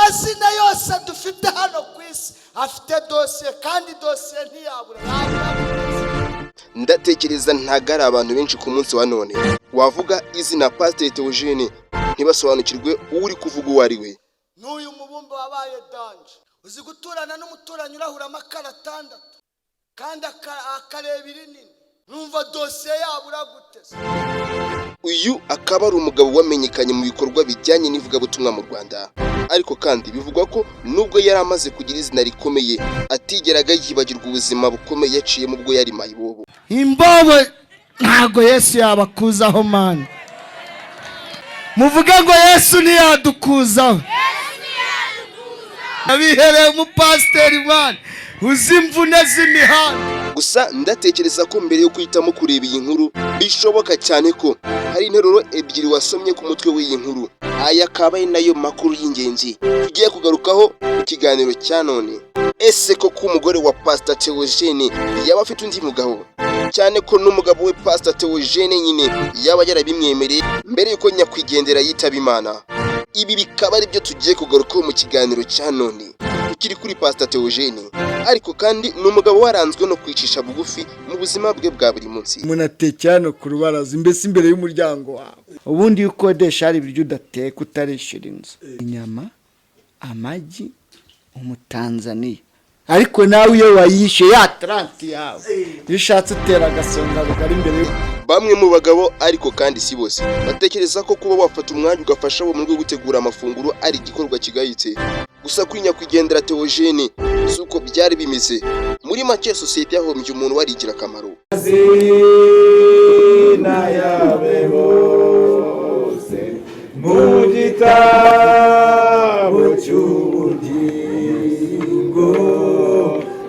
Mazina yose dufite hano ku isi afite dosiye, kandi dosiye ntiyabura, yabura. Ndatekereza ntabwo ari abantu benshi ku munsi wa none wavuga izina Pasiteri Theogene ntibasobanukirwe uri kuvuga uwo ari we. N'uyu mubumbe wabaye danger. Uzi guturana n'umuturanyi urahura amakara atandatu kandi akareba irinini, numva dosiye yabura gute se? Uyu akaba ari umugabo wamenyekanye mu bikorwa bijyanye n'ivugabutumwa mu Rwanda, ariko kandi bivugwa ko nubwo yari amaze kugira izina rikomeye, atigeraga yibagirwa ubuzima bukomeye yaciyemo ubwo yari mayibobo. Imbobo ntabwo Yesu yabakuzaho. Man, muvuge ngo Yesu ntiyadukuzaho. Abihereye umupasiteri, man, uzi imvune z'imihanda. Gusa ndatekereza ko mbere yo guhitamo kureba iyi nkuru, bishoboka cyane ko hari interuro ebyiri wasomye ku mutwe w'iyi nkuru. Aya akaba ari nayo makuru y'ingenzi tugiye kugarukaho mu kiganiro cya none. Ese koko umugore wa Pasita Theogene yaba afite undi mugabo, cyane ko n'umugabo we Pasita Theogene nyine yaba yarabimwemereye mbere y'uko nyakwigendera yitaba Imana? Ibi bikaba ari byo tugiye kugarukaho mu kiganiro cya none. Tukiri kuri Pasita Theogene, ariko kandi ni umugabo waranzwe no kwicisha bugufi mu buzima bwe bwa buri munsi. Umuntu atekera hano ku rubaraza, mbese imbere y'umuryango wawe. Ubundi iyo ukodesha, hari ibiryo udateka utarishyura inzu: inyama, amagi, umutanzaniya. Ariko nawe iyo wayishyuye ya 30 yawe, iyo ushatse utera agasonga bugari imbere. Bamwe mu bagabo, ariko kandi si bose, batekereza ko kuba wafata umwanya ugafasha abo mu rwego rwo gutegura amafunguro ari igikorwa kigayitse. Gusa kuri nyakwigendera Theogene si uko byari bimeze. Muri make, sosiyete yahombye umuntu wari ingirakamaro. Amazina yabe bose mu gitabo cy'ubugingo,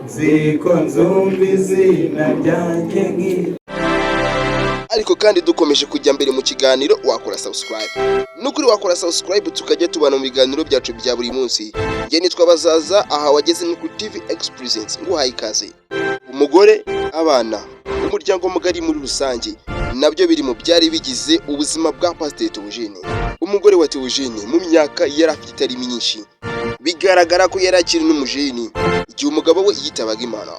nziko nzumva izina ryanjye nk'i Ariko kandi dukomeje kujya mbere mu kiganiro, wakora subscribe. Nukuri wakora subscribe, tukajya tubana mu biganiro byacu bya buri munsi. Njye nitwa Bazaza, aha wageze ni kuri TV Expresence, nguhaye ikaze. Umugore, abana, umuryango mugari muri rusange, nabyo biri mu byari bigize ubuzima bwa Pasiteri Theogene. Umugore wa Theogene mu myaka yari afite itari myinshi, bigaragara ko yari akiri n'umujeni igihe umugabo we yitabaga Imana.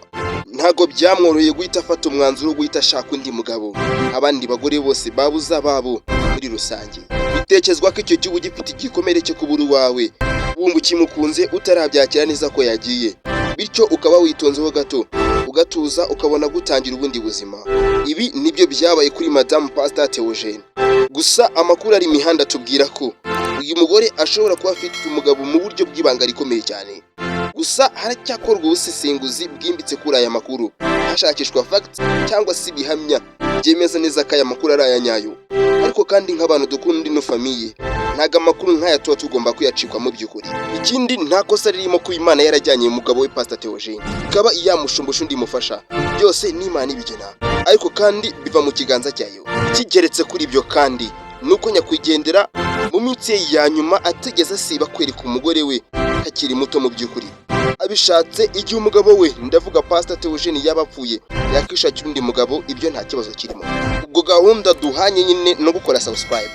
Ntabwo byamworoheye guhita afata umwanzuro wo guhita ashaka undi mugabo, abandi bagore bose babuze ababo muri rusange. Bitekerezwa ko icyo gihugu gifite igikomere cyo kubura uwawe, wumva ukimukunze, utarabyakira neza ko yagiye, bityo ukaba witonzeho gato, ugatuza, ukabona gutangira ubundi buzima. Ibi nibyo byabaye kuri Madamu Pastor Theogene. Gusa amakuru ari imihanda atubwira ko uyu mugore ashobora kuba afite umugabo mu buryo bw'ibanga rikomeye cyane. Gusa haracyakorwa ubusesenguzi bwimbitse kuri aya makuru, hashakishwa facts cyangwa se ibihamya byemeza neza ko aya makuru ari aya nyayo. Ariko kandi nk'abantu dukunda ino famille, ntabwo amakuru nk'aya tuba tugomba kuyacikwa mu by'ukuri. Ikindi, nta kosa ririmo kuba Imana yarajyanye umugabo we Pastor Theogene, ikaba yamushumbusha undi mufasha. Byose ni Imana ibigena, ariko kandi biva mu kiganza cyayo. Kigeretse kuri ibyo kandi, nuko nyakwigendera mu minsi ye ya nyuma atigeze asiba kwereka umugore we akiri muto mu by'ukuri. Abishatse, igihe umugabo we, ndavuga Pastor Theogene, yaba apfuye, yakishakira undi mugabo, ibyo nta kibazo kirimo. Ubwo gahunda duhanye nyine no gukora subscribe.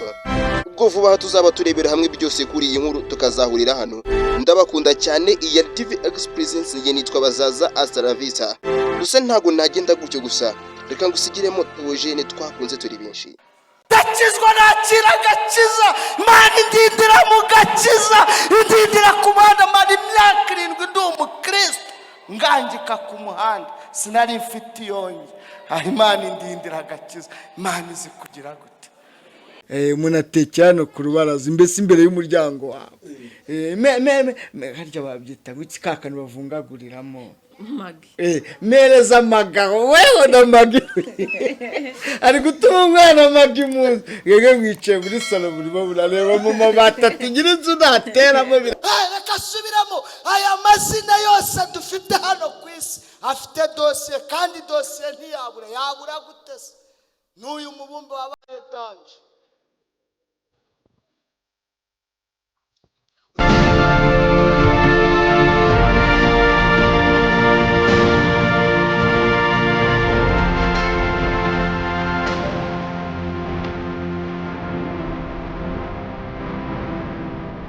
Ubwo vuba aha tuzaba turebera hamwe byose kuri iyi nkuru, tukazahurira hano. Ndabakunda cyane. Iyi ya TV Expresence, njye nitwa Bazaza Astaravita. Gusa ntabwo nagenda gutyo gusa, reka ngusigiremo Theogene twakunze turi benshi. Ndakizwa, nakira agakiza. Imana indindira mu gakiza, indindira ku muhanda. Mara imyaka 7 ndi umukristo, ngangika ku muhanda, sinari mfite iyonge. Aho Imana indindira agakiza. Imana izi kugira gute? Umuntu atekera hano ku rubaraza, mbese imbere y'umuryango wawe. Harya babyita ngo iki, ka kantu bavungaguriramo? Magi. Mereza amagabo wewe na magi. Ari gutuma umwana magi mu nzu. Mwebwe mwicaye muri salo, murimo murareba mu mabati, ati nyir'inzu nateramo. Reka asubiramo: aya mazina yose dufite hano ku isi afite dosiye, kandi dosiye ntiyabura. Yabura gute se? N'uyu mubumbe wabaye danger.